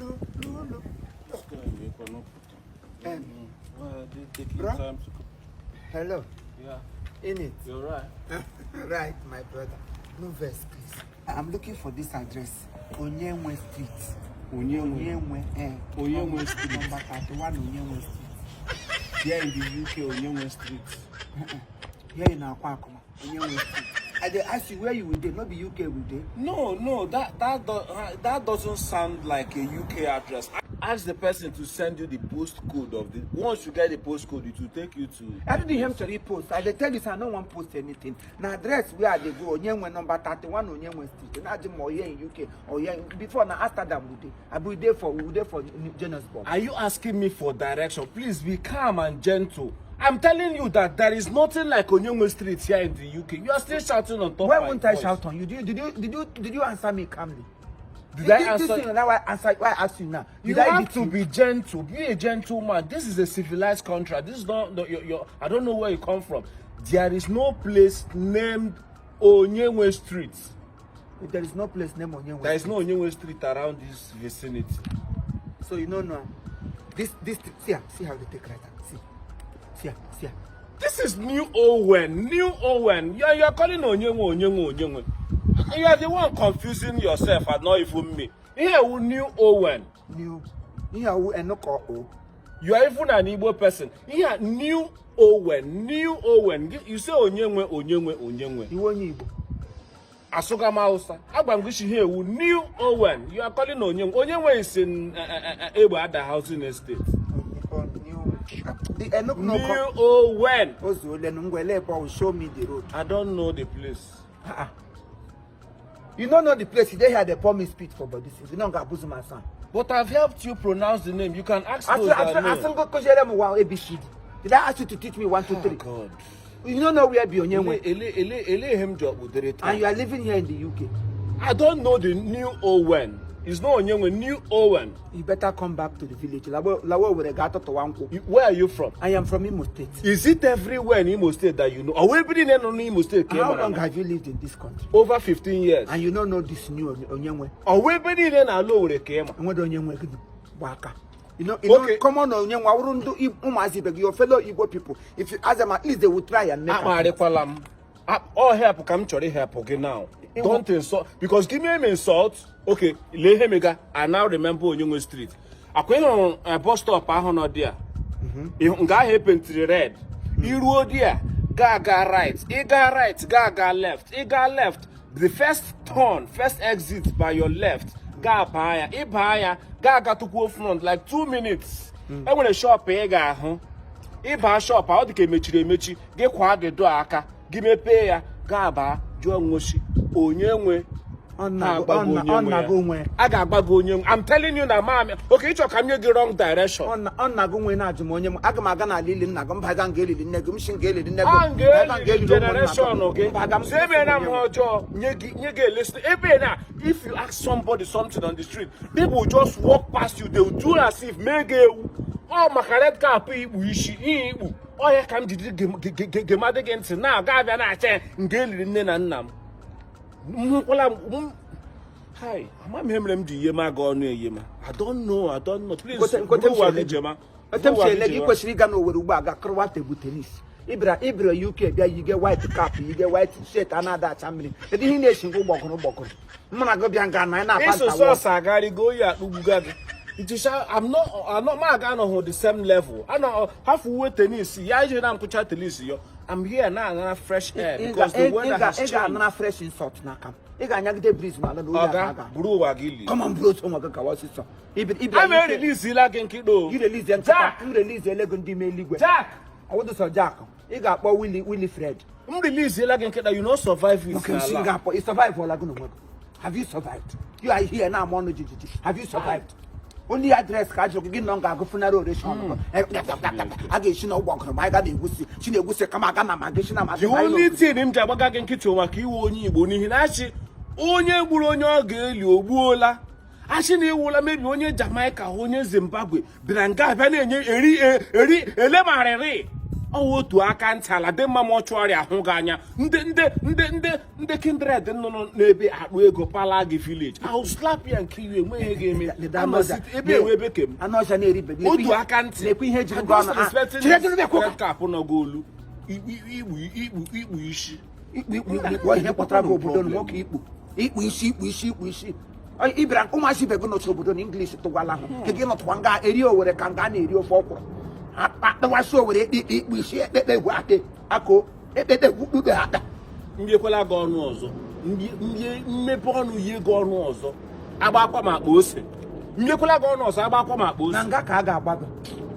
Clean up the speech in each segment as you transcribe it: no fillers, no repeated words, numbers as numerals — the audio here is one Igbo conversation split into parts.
Lulu, lulu. Bro? Time to come. Hello, Yeah, in it. you're right. Right, my brother. No vex, please. I'm looking for this address. Onyenwe Street. Onyenwe. Onyenwe, eh. Onyenwe Street. Number 31 Onyenwe Street. Here in the UK, Onyenwe Street. Here in Akwakuma, Onyenwe Street. I dey ask you where you will dey, no be UK we dey. No, that doesn't sound like a UK address. Ask the person to send you the postcode of the. Once you get the postcode, it will take you to. I didn't hear him post. I dey tell you say I no wan post anything. Na address where I dey go, Onyenwe number 31 Onyenwe Street. Na Ajim or here in UK or here in, before na Amsterdam we dey. I be dey for we dey for Johannesburg. Are you asking me for direction? Please be calm and gentle. I'm telling you that there is nothing like Onyenwe Street here in the UK. You are still shouting on top Why my won't I voice. shout on you? Did you answer me calmly? Did I This answer? thing now I answer why I ask you now. Did You I have beat to you? be gentle. Be a gentleman. This is a civilized country. This is not no, your, I don't know where you come from. There is no place named Onyenwe Street. There is no place named Onyenwe. There is no Onyenwe Street around this vicinity. So you no know. This see am, see how they take right am. See. See am, see am. This is New Owen. New Owen. You are calling Onyenwe, Onyenwe, Onyenwe. You are the one confusing yourself and not even me. Here, New Owen. New. Ihe awu enoko o. You are even an Igbo person. Here, New Owen. New Owen. You say Onyenwe, Onyenwe, Onyenwe. Iwe onye Igbo. Asụga m Hausa. Agwa m gị shi here wu New Owen. You are calling Onyenwe. Onyenwe is in Egbe Ada Housing Estate. New. The enok no New come. Owen. Ozuole nu ngwele ebe o show me the road. I don't know the place. Ah ah. You no know the place. You dey here dey pour me spit for body since. You no go abuzu my son. But I've helped you pronounce the name. You can ask Asu those that asu know. asu go kojere mu wa ABCD. Did I ask you to teach me one two Oh, three? God. You no know where be Onyenwe. Ele, ele, ele, ele him job with the And you are living here in the UK. I don't know the New Owen. It's not Onyenwe, New Owen. You better come back to the village. Lawo lawo were ga atọtọwa nkwụ. Where are you from? I am from Imo State. Is it everywhere in Imo State that you know? Or we been in Imo State? How long have you lived in this country? Over 15 years. And you no know this new Onyenwe. Or we been in Alo Owerri ka ị ma? Enwere Onyenwe gị gba aka. You know, Okay. common Onyenwe awụrụ ndị ụmụazị ibe gị, your fellow Igbo people. If you ask them, at least they will try and make am. Akparịkwala m. Ọ help ka m chọrọ help gị now. Don't insult because give me an insult. Okay, lee ihe mega. I now remember Onyenwe Street. Akwa ịhụrụ bus stop ahụ nọ dị a. Nga ahụ epentiri red. Iruo dị a, gaa aga right. Ị gaa right, gaa aga left. Ị gaa left, the first turn, first exit by your left, gaa baa ya. Ị baa ya, gaa aga tukwuo front like 2 minutes. E nwere shop ị ga-ahụ. Ịba shop a ọ dị ka emechiri emechi gị kwa the door aka gị mepee ya gaa baa jụọ nwochi onye nwe. Ọ Ha agbago ọ onye nwe nna ya. gị onwe. A ga-agba gị onye nwe. I'm telling you na maamị oke ịchọ ka m nye gị wrong direction. Ọ nna gị nwe na-ajụ m onye m aga m aga n'ala ili nna gị mba ga nga elili nne gị m shi nga elili nne gị a mba ga nga ga-eli elili ụmụnna gị. generation gị Mba ga m so ebe na m ha ọjọọ nye gị elesi ebe na if you ask somebody something on the street, people will just walk past you. They will do as if mee gị ewu ọ maka red cap ikpu isi ihe ikpu ọhịa ka m jiri gemadị gị ntị na aga abịa na-acha ya nga eliri nne na nna m m hụkwala m hai ama m ihe mere m ji yema gị ọnụ eyema. I don't know, I don't know. Please, Nkwete m buru ụwa si gị ele gị. jema. Ote m Buru ụwa si gị ele gị jema. ị kwesịrị ịga n'Owere ugbu a ga kụrụwa table tennis. Ịbịara UK bịa yige white cap, yige white shirt a na-ada acha mmiri. Kedu ihe ị na-eshi ngụ gbọgụrụ gbọgụrụ mụ na gị bịa nga na anyị na-apa Ịsụ nta. Sọsọ agarịgo oyi akpụgbuga gị ichicha. I'm not ma aga anọghị the same level anọ hafu uwe tennis ya ije na nkwụcha tennis yo. I'm here na anara fresh air because the weather has Ị changed. ga-anara fresh insult n'aka m. Ị ga-anyagide breeze ma ala na oyi Ọga, aga. buru ụwa gị lie. Come on, bro, onwe gị gawa ọsịsọ. Ịbịara A ma UK eriliziela gị nkịta o. Gị release nkịta. Jack! M release elego ndị ime eluigwe. Jack! Ọwụdụsọ Jack ị ga-akpọ Willy Wilfred. M release gị nkịta, you no survive it. Okay, si n'ala. ga-akpọ ị survive ọla gị n'onwe gị. Have you survived? You are here na ama ọnụ jijiji. Have you survived? Only address ka ajụrụ gị gị nọ ga-agụ funeral oration a ga-esi na ụgbọgụrụ ma anyị ga na-egwusi chi na-egwusi kama aga na ma gị si na ma The only thing m ji agbaga gị nkịtị bụ maka iwe onye Igbo n'ihi na achị onye gburu onye ọ ga-eli o gbuola achị na iwula mebi onye Jamaica onye Zimbabwe bịara nga abịa na-enye eri eri elemarịrị Ọwụ otu aka ntị ala dị mma mortuary ahụ gị anya. Ndị ndị ndị ndị ndị kindred nọ n'ebe akpụ ego pala gị village. I will slap you and kill you. Enweghị ihe ga-eme. Ama ebe ewe ebe kem. Anụ ọcha na-eribe. Otu aka ntị. Lekwa ihe ejiri I'm gị ọnụ. just respecting Chere this dịrị ekwe. red cap nọ gị olu. Ikpu ikpu ikpu ikpu isi. Ikpu ikpu ikpu ikpu ihe kpọtara gị obodo na nwoke ikpu ikpu isi ikpu isi ikpu isi. Ị bịara ụmụazị ibe gị nọchi obodo na English tụgwala ahụ nke gị nọtụkwa nga eri owere ka nga na-eri ofe ọkwụrụ akpawasị owere ekpe ikpe ikpu isi ekpekpe egwu aka akụ ekpekpe egwu kpukpe aka. Mbiekwala gị ọnụ ọzọ. Mmepe ọnụ yie gị ọnụ ọzọ. Agbakwa m akpa ose. Mbiekwala gị ọnụ ọzọ, agbakwa m akpa Na ose. nga ka a ga-agba gị.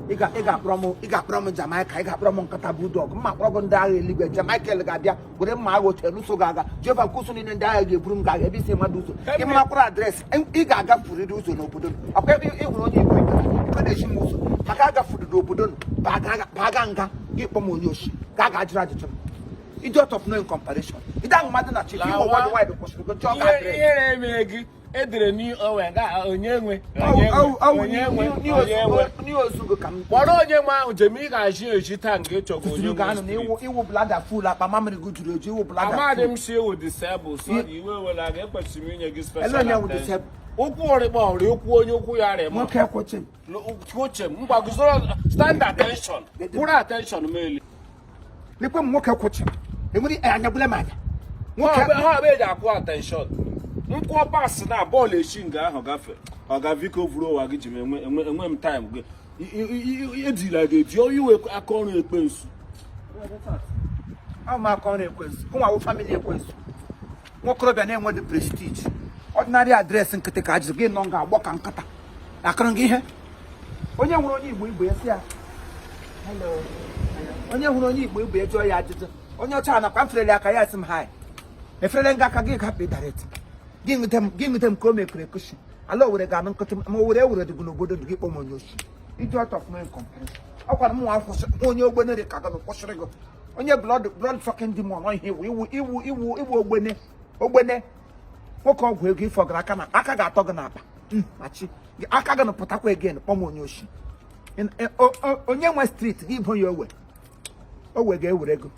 Ị ga-akpọrọ m Jamaica, ị ga-akpọrọ m nkata bulldog, mma akpọrọ gị ndị agha eluigwe. Jamaica ga-abịa were mma agha oche lụso gị agha. Jehova nkwụsụ niile ndị agha ga-eburu m ga-agha ebe isi mmadụ ụzọ. Ị mara akwụrụ address ị ga-agafurịrị ụzọ n'obodo. Ọkwa ebe ị hụrụ onye Igbo ibe na-echi m ụzọ maka agafuru n'obodo baga nga gị kpọ m onye oshi ka a ga-ajụrụ ajụjụ m. Idiot of no comparison. Ide ahụ mmadụ na chief Imo worldwide kwụsịrị gị chọọ ka address. Ihere eme gị edere n'onwe ga onye nwe onye nwe onye nwe N'ozugo ka m kpọrọ onye nwe ahụ jem ị ga-achị echi taa nke ịchọgo onye tụtụrụ nwe ga-anọ na street. iwu blada full akpa mamịrị gị juru eju iwu blada Amadị m si ewu disable, sorry, iwe wela gị, ekwesịrị m inye gị special Ele onye wụ attention. disable? Ụkwụ ọrịkpa ọrị ụkwụ onye ụkwụ ya rịma. Nwoke ekwechi m. Uche m mgbagozoro stand attention kwụrụ attention m elu. Lekwe m nwoke kwụchi m enwere anyagbule m anya nwoke Ha bụ eji akwụ attention nkwụọ pas na bọọlụ echi nga ahụ gafe ọga viko vuru ụwa gị ji m enwe enwe enwe m time gị ejila gị eji iwe aka ọrụ ekwensu. Ahụ m aka ọrụ ekwensu ụmụ awụ family ekwensu. Nwokorobịa na-enweghị prestige, ordinary address nkịtị ka ajụrụ gị nọ nga agbọ ka nkịta akụrụ gị ihe. Onye hụrụ onye Igbo Igbo ya sị ya hello, onye hụrụ onye Igbo Igbo ya jụọ ya ajụjụ. Onye ọcha nakwa mferele aka ya sị m hi, eferele nga aka gị gapụ direct gị nweta m gị nweta m ka o mekere ekushi ala owere ga-anụ nkịtị ma owere ewere dịgụ n'obodo gị kpọ m onye oshi. Idiot of no comparison. Ọkwara m nwa kwụsị onye ogbenere ka gị kwụsịrị gị onye blood blood sucking demon ihe iwu iwu iwu iwu iwu ogbene ogbene nwoke ọgwụ ego ịfọgara aka na aka ga-atọ gị n'akpa machi aka gị pụtakwa again kpọm onye oshi. Onye nwe street gị ibo ya owe owe ga-ewere ego.